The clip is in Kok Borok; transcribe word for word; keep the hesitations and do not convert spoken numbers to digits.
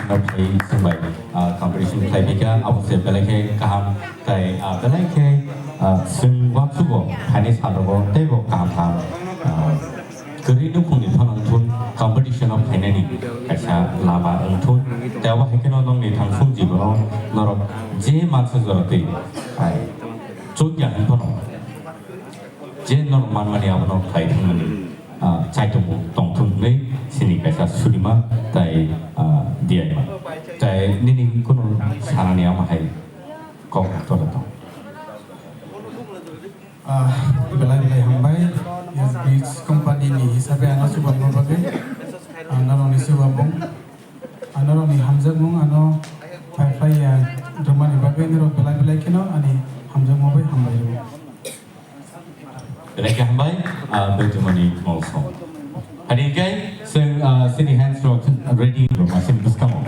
Phai chwng bai, ah, competition khlai phaikha, abo se belai khe kaham, tai, ah, belai khe, ah, chwng uansugo phainai sal rogo teibo kaham kaham, ah, kwrwi nukhungni phano wngthun, competition o phainani kaisa lama wngthun. Tei abo hai kheno nokni thangsung jibono norok je mansa jora twi, ah, chukya hwn phano je norok manmani abono khlai thangmani, ah, chaitokbo tongthung hwnwi sini kaisa surima tai, ah, diyaima. Tai nini kunu sanani ama hai kok tora tong. Ah, belai belai hambai, S B H company ni hisabe ano chubamma bagwi, ah, norokni chubamung, ah, norokni hamjakmung ano phai phlai ya rwmani bagwi norok belai belai kheno ani hamjakmung bai hambai rwo. Belai khe hambai, ah, Benjamini Molsom. Hadi khe, chwng, ah, chini hands rok ready rok, ah, chini bwskango.